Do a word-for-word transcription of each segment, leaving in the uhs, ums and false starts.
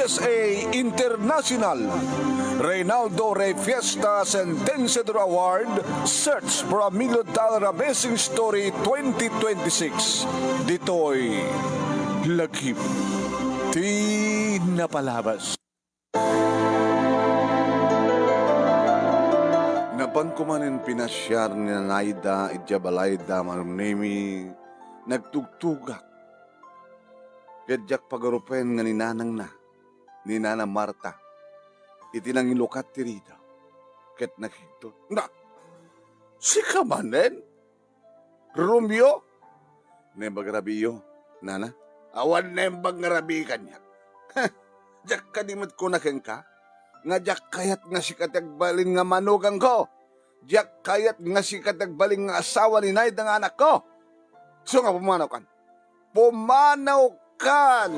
S A International, Reynaldo Rey Fiesta Sentenciador Award, Search for a Million Dollar Amazing Story twenty twenty-six. Ditoy lagip ti napalabas. Napanko manen pinasiar ni Nanayda idiay balayda, Manong Nemi, nagtugtugak. Ket diak pagarupen nga ni nanangna, ni Nana Marta, iti nangilukat ti ridaw ket nakigtot. Na, sika manen, Romeo? Naimbag a rabiyo, nana. Awan naimbag nga rabii kaniak. Diak kadi met kuna kenka nga diak kayat nga sika ti agbalin nga manugangko. Diak kayat nga sika ti agbalin nga asawa ni Nayda nga anakko. Isu nga pumanawkan. Pumanawkan!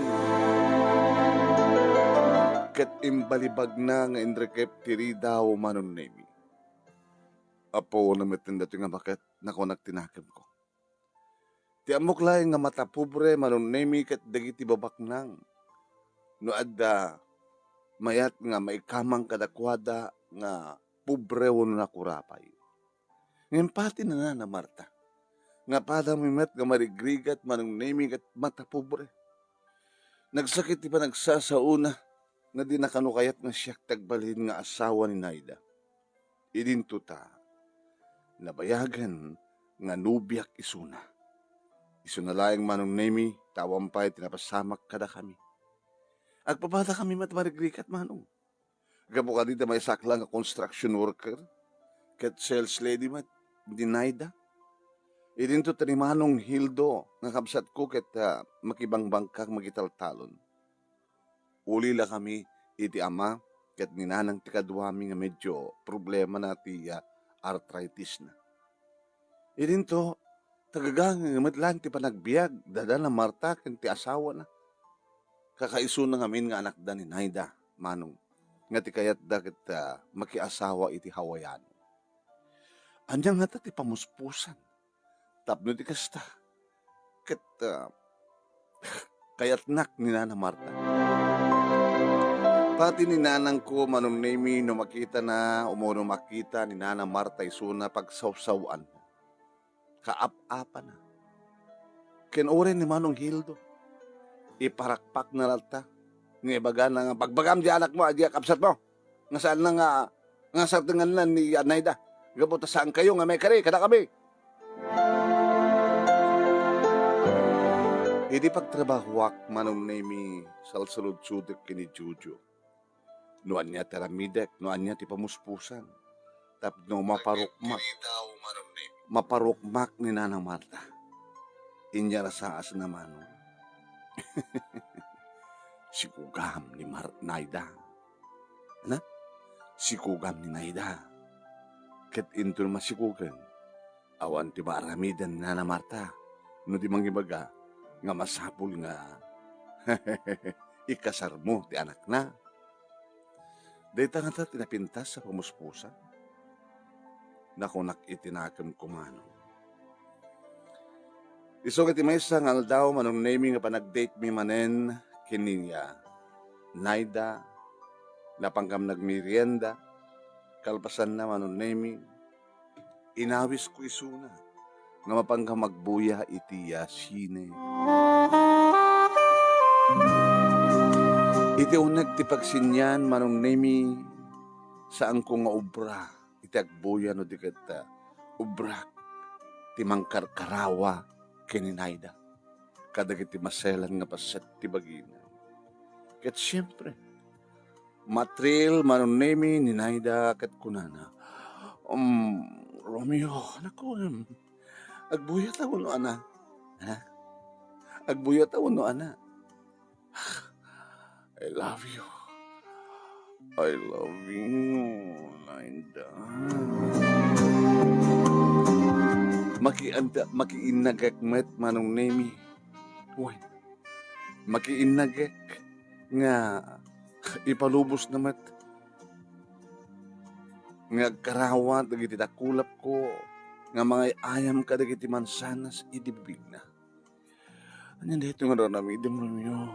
Ket imbalibagna nga inrikep ti ridaw, Manong Nemi. Apo, nametten datoy nga baket, nakunak ti nakemko. Ti ammok laeng nga matapobre, Manong Nemi, ket dagiti babaknang. No adda mayat nga maikamang kadakuada nga pobre wenno nakurapay. Ngem pati ni Nana Marta, nga padami met nga marigrigat, Manong Nemi, ket matapobre. Nagsakit ti panagsasaona nga dina kano kayat nga siak ti agbalin nga asawa ni Nayda. Idinto ta, nabayagen nga nobiak isuna. Isuna laeng, Manong Nemi, ta awan pay ti napasamak kadakami. Agpapadakami met marigrigat, Manong. Gapu kadi ta maysak la nga construction worker ket sales lady met ni Nayda. Idinto ta ni Manong Hildo nga kabsatko ket, ah, makibangbangkak makitaltalon. Uli la kami iti ama ket ni nanang ti kaduami nga medyo problemana ti, ah, arthritisna. Idinto, tagagangay met laeng ti panagbiag da Nana Marta ken ti asawana. Kakaisuna ngamin nga anakda ni Nayda, Manong, nga ti kayatda ket, ah, makiasawa iti Hawaiano. Ania ngata ti pamuspusan? Tapno ti kasta, ket, ah, kayatnak ni Nana Marta. Pati ni nanangko, Manong Nemi, no makitana, umano makita ni Nana Marta isuna, pagsawsawan, kaap-apana. Ken uray ni Manong Hildo, iparakpakna latta, nga ibagana nga, "Bagbagam di anakmo, a di a kabsatmo, nga saanna nga, nga sartenganna ni Nayda, gapu ta saankayo nga maikari kadakami." Idi pagtrabahoak, Manong Nemi, salsaludsotek ken ni Jojo no ania ti aramidek, no ania ti pamuspusan, tapno maparukmak, maparukmak ni Nana Marta. Inyarasaasna, Manong. Sikugam ni Mar-, Nayda. Na? Sikugam ni Nayda. Ket inton masikugen, awan ti maaramiden ni Nana Marta no di mangibaga nga masapul nga ikasarmo ti anakna. Dayta ngata ti napintas a pamuspusan, nakunak iti nakemko, Manong. Isu ket ti maysa nga aldaw, Manong Nemi, nga panagdatemi manen ken ni, ah, Nayda, napankam nagmerienda, kalpasanna, Manong Nemi, inawisko isuna nga mapankam agbuya iti, ah, sine. Iti uneg ti pagsinian, Manong Nemi, saanko nga obra iti agbuya no di ket, ah, obrak ti mangkarkarawa ken ni Nayda kadagiti maselan nga paset ti bagina. Ket siempre, matril, Manong Nemi, ni Nayda ket kunana, "Um, Romeo, naku, em, agbuyata wenno ana? Ha? Agbuyata wenno ana?" "I love you. I love you, Nayda." Makianda-, makiinnagek met, Manong Nemi. Wen, makiinnagek nga ipalubosna met nga agkarawa dagiti dakulapko nga mangay-ayam kadagiti mansanas iti bibigna. Ania daytoy nga aramidem, Romeo?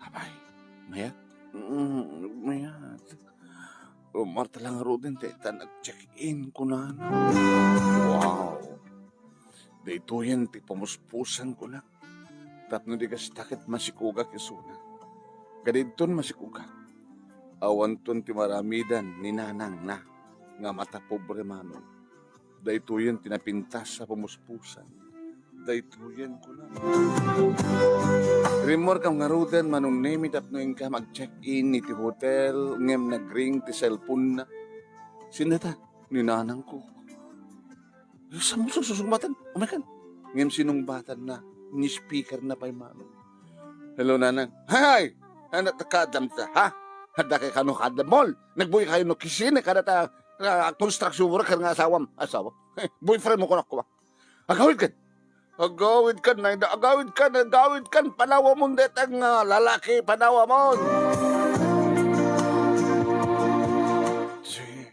Apay, Mayat? Mm, mayat. Rummar ta la ngaruden ta itan nag-check-in, kunana. Wow! Daytoyen ti pamuspusan, kunak. Tapno di kasta ket masikugak isuna. Kadidton masikugak. Awanton ti maramidan ni nanangna nga mata pobre manon. Daytoyen ti napintas a pamuspusan. Daytoyen, kuna. Rimmuarkam ngaruden, Manong Nemi, tapno inkam ag-check-in iti hotel, ngem nagring ti cellphone-na. Sino dayta? Ni nanangko. Saan mo susumatan? Umaykan. Ngem sinungbatanna, ni-speaker-na pay manon. Hello, nanang. Hay! Ano ta kadam ta, ha? Adda kay kano kadam, mol? Nagbuy kayo no kisine, kada ta, ah, construction worker nga asawam. Asawa. Boyfriend mo kunak ko ba? Agawid kan. Agawid kan, nay da, agawid kan, agawid kan, panawamon detang, ah, lalaki, panawamon. Sige.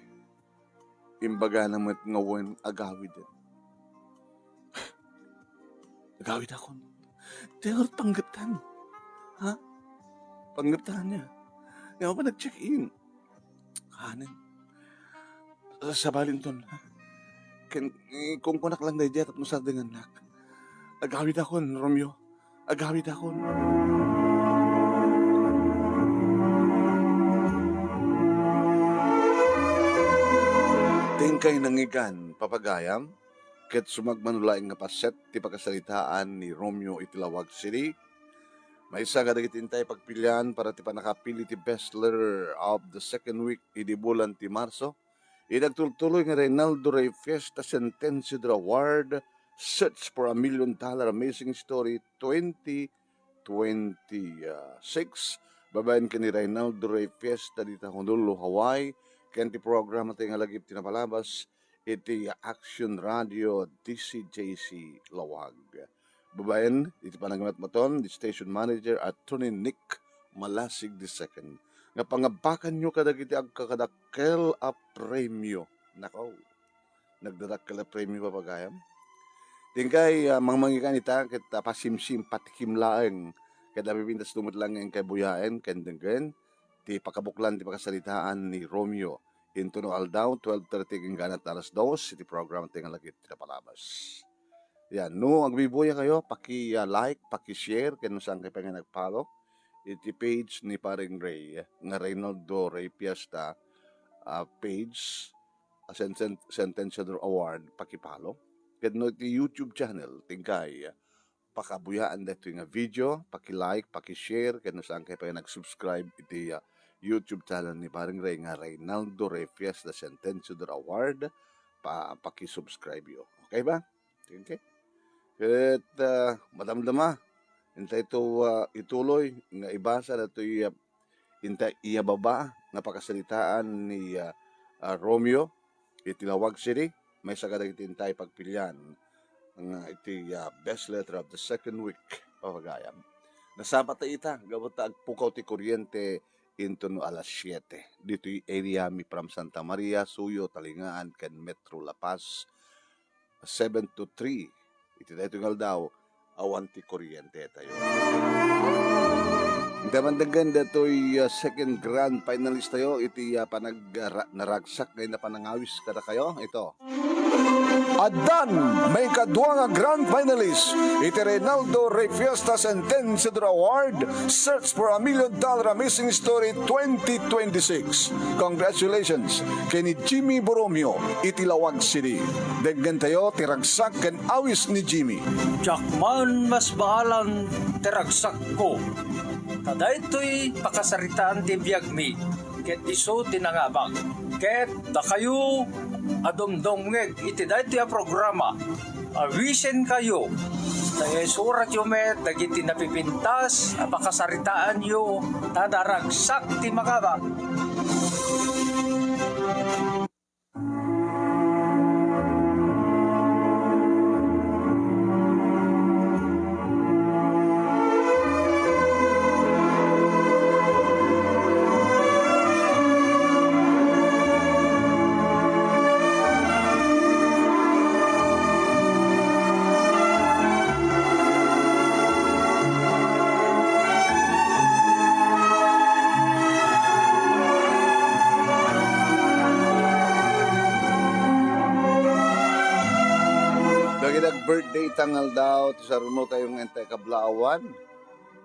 Imbagana met nga wen agawiden. Agawidakon. Ti panggeptan. Ha? Panggeptan niya. Nga pa nag-check-in. Kanen. Sabalinton, ha? Ken, eh, kung kunak lang daydiay tapno sardengannak. Agawidakon, Romeo. Agawidakon. Dinkay nangigan, papagayam, ket sumagmamano laeng nga paset ti pakasaritaan ni Romeo iti Lawag City. Maysa kadagiti intay pagpilian para ti pannakapili ti Best Letter of the Second Week idi bulan ti Marso. Iti agtultuloy nga Reynaldo Rey Fiesta Sentenciador Award, Search for a Million Dollar Amazing Story twenty twenty-six, babaen ken ni Reynaldo Rey Fiesta dita Honolulu, Hawaii, ken ti programa tayo nga lagip ti napalabas iti Action Radio D C J C Lawag. Babaen iti panagmatmaton ni Station Manager Attorney Nick Malasig the second, nga pangabakanyo kadagiti agkakadakkel a premio. Nakaw, nagdadakkel a premio, papagayam. Dinkay, ah, mangmangikan ita, ket, ah, pasimsim, patikim laeng, ket napipintas met laeng nga inkay buyaen, ken denggen, ti pakabuklan ti pakasaritaan ni Romeo. Intono aldaw, twelve thirty, ken ganat alas dos, iti program ti nga lagip ti napalabas. Yan, no, agbibuya kayo, paki, ah, like, paki-share, ken no saan kayo pay nga nag-follow iti page ni Paring Ray, nga Reynaldo Ray Fiesta, ah, page, ah, Sen-, Sen-, Sentenciador Award, paki-follow. Ken no iti YouTube channel, dinkay, ah, pakabuyaan daytoy nga video, paki-like, paki-share, ken no saan kayo pay nga nag-subscribe iti, ah, YouTube channel ni Paring Ray nga Reynaldo Ray Fiesta Sentenciador Award, pa-, paki-subscribe yo. Okay ba? Okay. Ket, ah, madamdama, intay to, ah, ituloy nga ibasa datoy, ah, intay iyababa nga pakasaritaan ni, ah, ah, Romeo iti Lawag City. Maysa kadagiti intay pagpilian nga iti, ah, best letter of the second week, papagayam. Nasapa ta ita, gapu ta agpukaw ti kuryente inton alas siete. Ditoy area mi from Santa Maria, Suyo, Talingaan, ken Metro La Paz, seven to three. Iti daytoy nga aldaw, awan ti kuryente tayo. Ita man denggen datoy, ah, second grand finalist tayo, iti, ah, panag-, ra-, naragsak nga panangawis kadakayo. Ito. Addan maikadua nga grand finalist iti Reynaldo Rey Fiesta Sentenciador Award, Search for a Million Dollar Amazing Story twenty twenty-six. Congratulations ken ni Jimmy Borromeo iti Lawag City. Denggen tayo ti ragsak ken awis ni Jimmy. Diak man masbaalan ti ragsakko, ta daytoy pakasaritaan ti biagmi, ket isu ti nangabak. Ket dakayo a dumdumngeg iti daytoy a programa, awisenkayo, ta isuratyo met dagiti napipintas a pakasaritaanyo, ta naragsak ti mangabak. Nag-birthday ta nga aldaw ti saruno tayo nga entay kablaawan.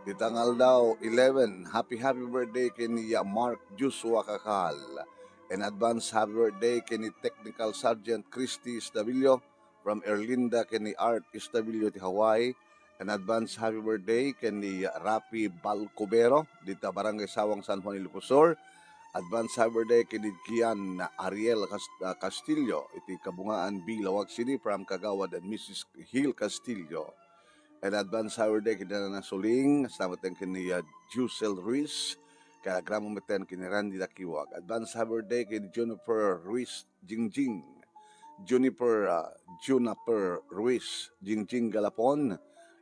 Dita nga aldaw, eleven. Happy, happy birthday ken ni Mark Joshua Kakal. And advance happy birthday ken ni Technical Sergeant Christy Estavillo from Erlinda ken ni Art Estavillo ti Hawaii. And advance happy birthday ken ni Rafi Balcubero dita Barangay Sawang, San Juan, Ilocos Sur. Advance happy birthday ken ni Gian Ariel Cas-, ah, Castillo iti Kabungaan B, Laoag City from Kagawad and Missus Hill Castillo. And advance happy birthday ken ni Nana Suling, kasta met ken ni, ah, Jusel Ruiz, kay agraman met ken ni Randy Dakiwag. Advance happy birthday ken ni Juniper Ruiz Jingjing. Juniper, ah, Juniper Ruiz Jingjing Galapon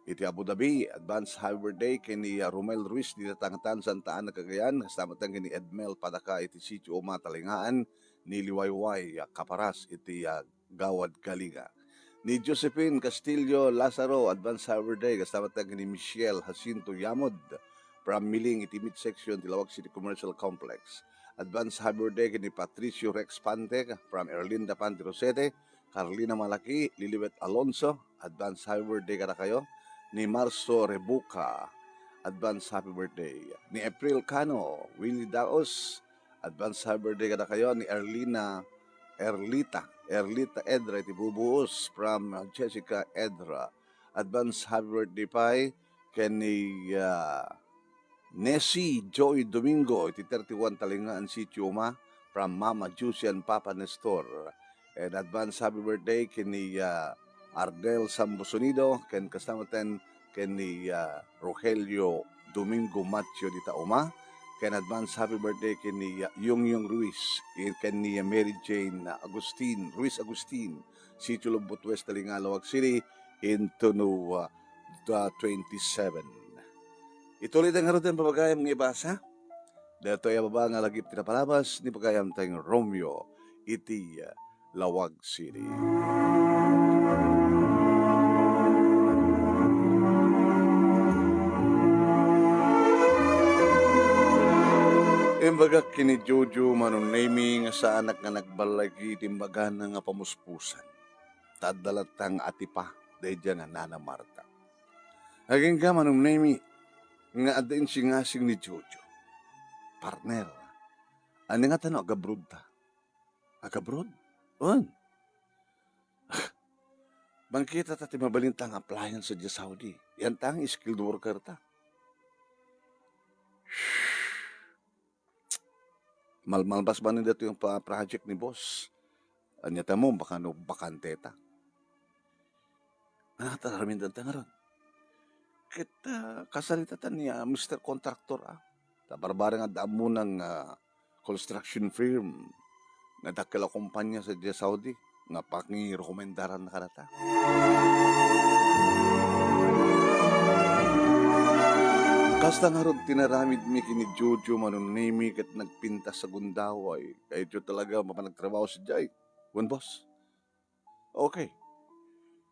iti Abu Dhabi. Advance happy birthday ken ni, ah, Romel Ruiz dita Tantan, Santa Ana, Cagayan. Kasta met ken ni Edmel Padaka iti Sitio Uma, Talingaan, ni Liwayway, ah, Caparas iti, ah, Gawad Kalinga. Ni Josephine Castillo Lazaro, advance happy birthday, kasta met ken ni Michelle Jacinto Yamod from Miling iti midsection ti Laoag City Commercial Complex. Advance happy birthday ken ni Patricio Rex Pante from Erlinda Pante Rosete, Carlina Malaki, Lilibet Alonso, advance happy birthday kadakayo. Ni Marso Rebuca, advance happy birthday. Ni April Cano, Willie Daos, advance happy birthday kadakayo. Ni Erlina, Erlita, Erlita Edra iti Bubuos from Jessica Edra. Advance happy birthday pay ken ni, ah, Nessie Joy Domingo iti thirty-one Talingaan Sitio Uma from Mama Juicy and Papa Nestor. And advance happy birthday ken ni, ah, Ardel Sambusonido, ken kasta met ken ni, ah, Rogelio Domingo Macho dita Uma, ken advance happy birthday ken ni, ah, Yongyong Ruiz, ken ni, ah, Mary Jane, ah, Agustin, Ruiz Agustin, Sitio Lombot West, Talingaan, Laoag City, into no, ah, the twenty-seven. Ituloy tayo ngarud ti pagayam nga ibasa. Daytoy a baba nga lagip ti napalabas ni pagayam tayong Romeo iti, ah, Laoag City. Imbagak ken ni Jojo, Manong Nemy, nga saanak nga nagballaigi iti imbagana nga pamuspusan. Ta adda latta nga atipa daydiay nga Nana Marta. Agingga, Manong Nemy, nga adda insingasing ni Jojo. Partner, ania ngata no agabroad ta? Agabroad? Wen. Mangkita ta ti mabalin ta nga appliance sadiay Saudi. Yan ta nga skilled worker ta. Malmalpas man daytoy nga pa-, project ni boss. Ania ta mo, baka no bakante ta. Ah, ta aramiden ta ngarud. Ket, ah, kasarita ta ni, ah, Mister Contractor, ah. Ta barbareng adda ammo nga, ah, construction firm nga dakkel a kompanya sadiay Saudi nga pangirekomendaran na kadata. Kasta ngarud ti naramidmi ken ni Jojo, Manong Nemy, ket nagpintas a gundaway. Kayatyo talaga a mapan agtrabaho sadiay. Wen, boss. Okay.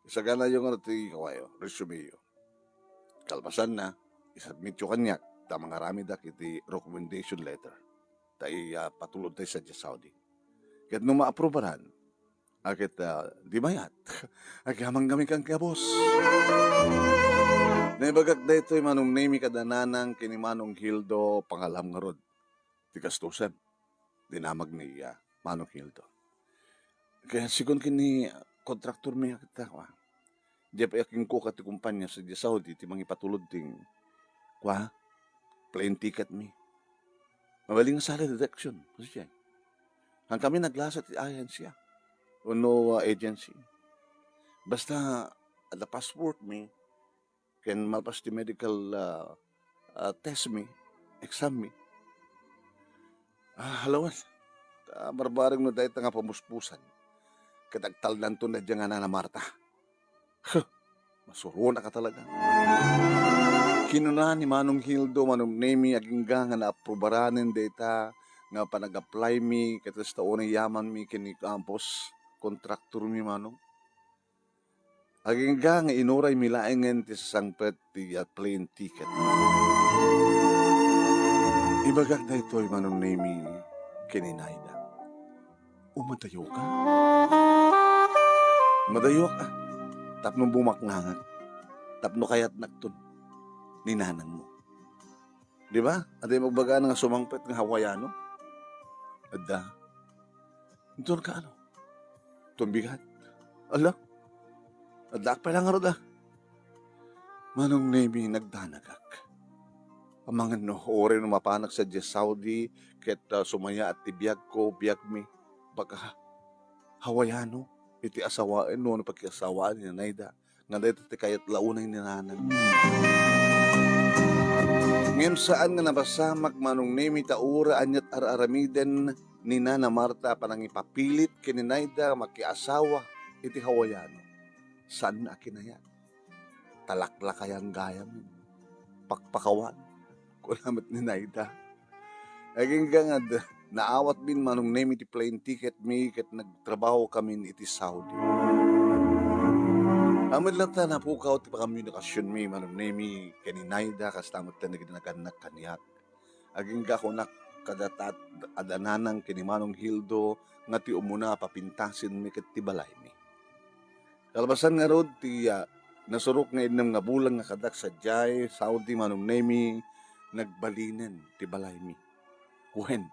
Isaganayo ngarud ti kuayo, resume yo. Kalpasanna, isubmityo kaniak ta mangaramedak iti recommendation letter. Ta i-, ah, patulodtayo sadiay Saudi. Ket no maaprobaran, a ket, ah, di mayat. Agyamankami kenka, boss. Naibagak daytoy, Manong Nemy, kada nanang ken ni Manong Hildo, pangalam ngarud ti gastusen. Dinamag ni, ah, Manong Hildo. Kaya sigun ken ni kontraktormi nga ket, ah, diay pay a kinkuka ti kompanya sadiay Saudi ti mangipatulod ti, kua, plane ticketmi. Mabalin nga sala deduction, kasi siya. Hankami naglasa ti agency, ah. Wenno, ah, agency. Basta, adda passportmi, ken malpas ti medical, ah, ah, testmi, exammi. Ah, alawan. Ta barbareng no dayta nga pamuspusan. Ket agtalnanto daydiay nga Nana Marta. Huh, masuronaka talaga. Kinuna ni Manong Hildo, Manong Nemy, agingga nga naaprobaranen dayta nga panag-applymi, ket kasta unay yamanmi ken ni Campos, kontraktormi, Manong. Agingga nga inuraymi laengen ti sasangpet ti, ah, plane ticket. Ibagak daytoy, Manong Nemy, ken ni Naida. O, madayoka? Madayoka. tapno bumaknangak, tapno kayatnakton ni nanangmo. Di ba? Adda magbaga nga sumangpet nga Hawaiano? Adda. Inton ka ano? Tumbigat. Ala? Addaak pay la ngarud, ah. Manong Nemi, nagdanagak. Amangan no, uray no mapanak sadiay Saudi, ket, ah, sumayaat ti biagko, biagmi, baka Hawaiano iti asawaen wenno pakiasawaan ni Nayda, nga dayta ti kayat la unay ni nanang. Ngem saan nga napasamak, Manong Nemi, ta uray ania't ar-aramiden ni Nana Marta a panangipapilit ken ni Nayda a makiasawa iti Hawaiano. Saan a kinayat. Talaklakayan gayam. Pakpakawan. Kuna met ni Nayda. Agingga nga d-, naawatmin, Manong Nemi, ti plane ticket mi ket nagtrabahokamin iti Saudi. Amet latta napukaw ti pakamunikasionmi, Manong Nemi, ken ni Nayda, kasta met ti nagdanagannak kaniak. Agingga kunak kadata ad-, adda nanang ken ni Manong Hildo nga ti umuna a papintasenmi ket ti balaymi. Kalpasan ngarud ti, ah, nasurok nga innem nga bulan nga kadak sadiay Saudi, Manong Nemi, nagbalinen ti balaymi. Wen,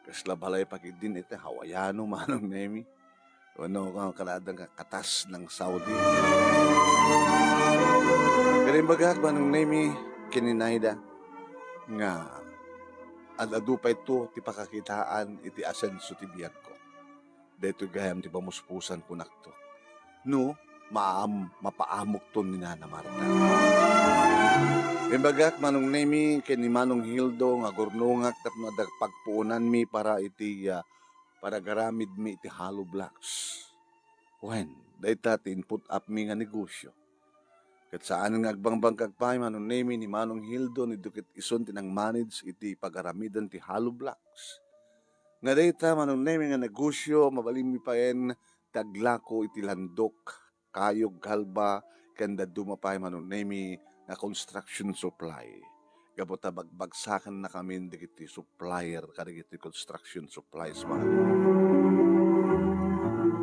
kasla balay pa ketdin iti Hawaiano, Manong Nemi. Wenno, ka-, kaladan ka-, katas ng Saudi. Pero imbagak, Manong Nemi, ken ni Nayda, nga ad-adu pay to ti pakakitaan iti asenso ti biagko. Daytoy gayam ti pamuspusan kunakto. No, maam-, mapaamokton ni Nana Marta. Imbagak, Manong Nemi, ken ni Manong Hildo nga agurnongak tapno adda pagpuonanmi para iti, ah, paragaramidmi iti hollow blocks. Wen, dayta ti input-upmi nga negosio. Ket saan nga agbangbankag pay, Manong Nemi, ni Manong Hildo, ni Dukit isun ti nang-manage iti pagaramidan ti hollow blocks. Nga dayta, Manong Nemi, nga negosio, mabalinmi payen ti aglako iti landok, kayog, kalba, ken dadduma pay, Manong Nemi, nga construction supply. Gapu ta bagbagsakanna kamin dagiti supplier kadagiti construction supplies, Manong.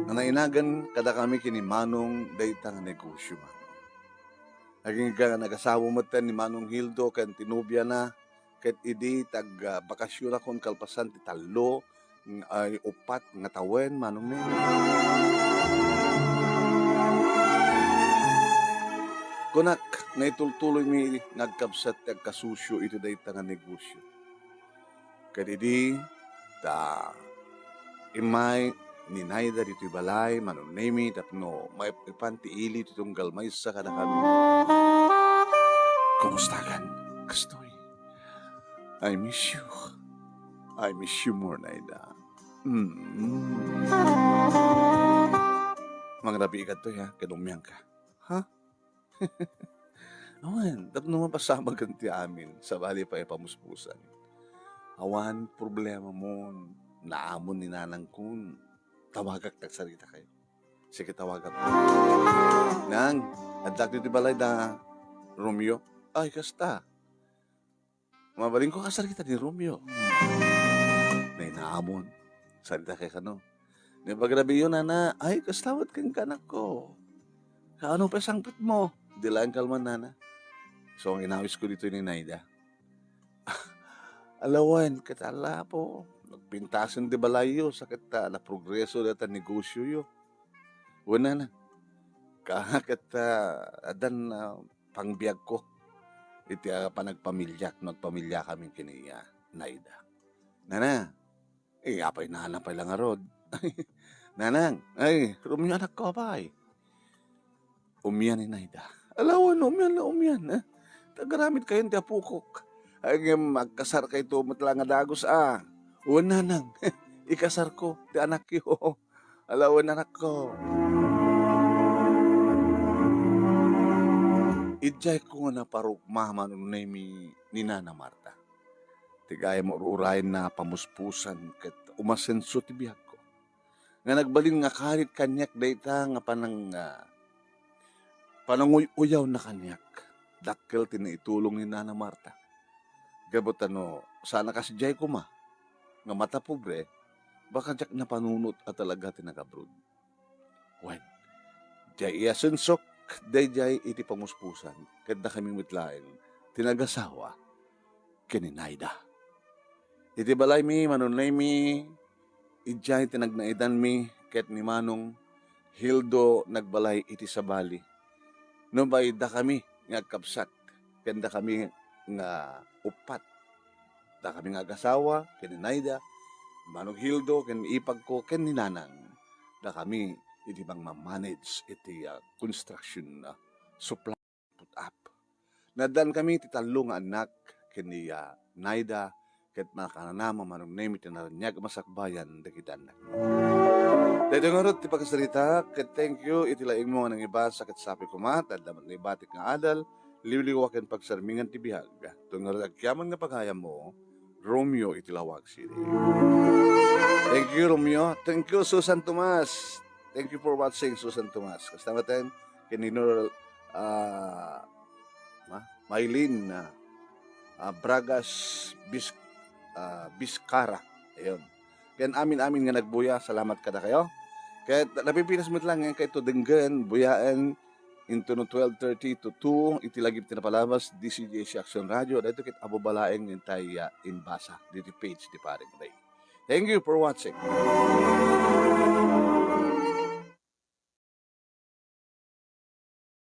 Nga nainagan kadakami ken ni Manong dayta nga negosio, Manong. Agingga nga nagasawa metten ni Manong Hildo ken ti nobiana, ket idi tag-, ah, bakasionakon kalpasan ti tallo, mm, ay uppat nga tawen, Manong Neng. Kunak, naitultuloymi nga agkabsat ti agkasusio iti dayta nga negosio. Ket idi ta immay ni Naida ditoy balay, Manong Nemi, tapno maipan ti ili ti tunggal maysa kadakami. Kumustakan? Kastoy. I miss you. I miss you more, Naida. Mm. Mangrabii kadtoy, ha, ket umiangka. Ha? Awan, tapno mapasamagan ti amin, sabali pay a pamuspusan. Awan problemamon, naamon ni nanangkon. Tawagak ta agsarita kayo. Sige, tawagak. Nang, addak ditoy balay da Romeo. Ay, kasta. Mabalinko kasarita ni Romeo. Nay, naamon. Sarita kay kano. Ni pagrabiyo, nana, ay, kasta met kenka, anakko. Kaano pay sangpetmo? Di laeng kalman, nana. So, ang inawisko ditoy ni Naida. Alawen, ket ala po. Nagpintasen ti balayyo, sa ket ta, naprogreso dayta negosioyo. Wen, nana. Ka-, ket, ah, addan, ah, pangbiagko iti, ah, panagpamiliak no agpamiliakami ken ni, ah, Naida. Nana, eh, apay nana pay la ngarud. Nanang, ay, Romeo, anakko, apay? Umian ni Naida. Alawan, umian la, umian, eh. Tagaramid kayon ti apokok. Ay, ngem, agkasar kayto met la nga dagus, ah. Wen, nanang, ikasarko ti anakyo. Alawen, anakko. Idiayko nga naparukma, Manong Nemi, ni Nana Marta. Ti gayam ur-urayenna a pamuspusan ket umasenso ti biagko. Nga nagbalin nga karit kaniak dayta nga panang-, ah, pananguy-uyawna kaniak. Dakkel ti naitulong ni Nana Marta. Gapu ta no saan a kasdiay koma nga matapobre, baka diak napanunot a talaga ti nagabroad. Wen, Diay iyasunsok daydiay iti pamuspusan, ket dakami met laeng ti nagasawa ken ni Naida. Iti balaymi, manunemi, idiay ti nagnaedanmi ket ni Manong Hildo nagbalay iti sabali. Nupay dakami nga agkabsat, ken dakami nga uppat, dakami nga agasawa ken ni Naida, Manong Hildo ken ipagko ken ni Nanang, dakami iti mangmamanage iti, ah, construction, ah, supply put up. Naaddankami ti tallo nga annak ken ni, ah, Naida, ket makanana, manunemi ti naraniag a masakbayan dagiti annak. Daytoy ngarud ti pakarsarita, ket thank you iti laingmo nga nangibasa ket sapay koma, ta adda met naibatik nga adal, liwliwa ken pagsarmingan ti biag. Daytoy ngarud agkiamon nga pagayammo, Romeo iti Laoag City. Thank you, Romeo. Thank you, Susan Tomas. Thank you for watching, Susan Tomas. Kasta maten, ken ni Nor-, ah, ma-, Mylene, ah, ah, Bragas Bis-, ah, Biscara. Ayun. Ken amin-amin nga nagbuya, salamat kadakayo. Ket napipinas met lang nga kayto denggen, buyaen, intono twelve thirty to two, iti lagip ti napalabas, D C J C Action Radio, daytoy ket abubalaeng intay, ah, imbasa, diti page ti Paring Ray. Thank you for watching.